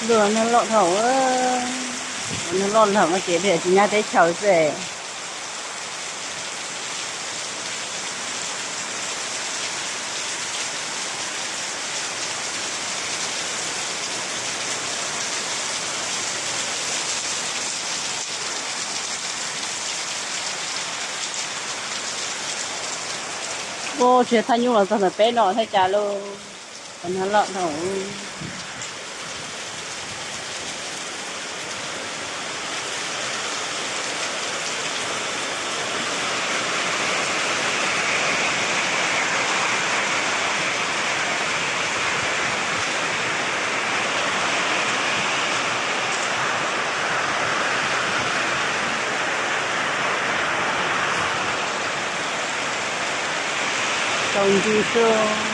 Ntuj, nag loj dhau, nag loj lawm mas ces tsis nyab teb chaws xwb. Ua tsis thaj nyuj los txog ntawm peb no thiab cas lauj. Nag loj dhau. Tsaus nti xwb.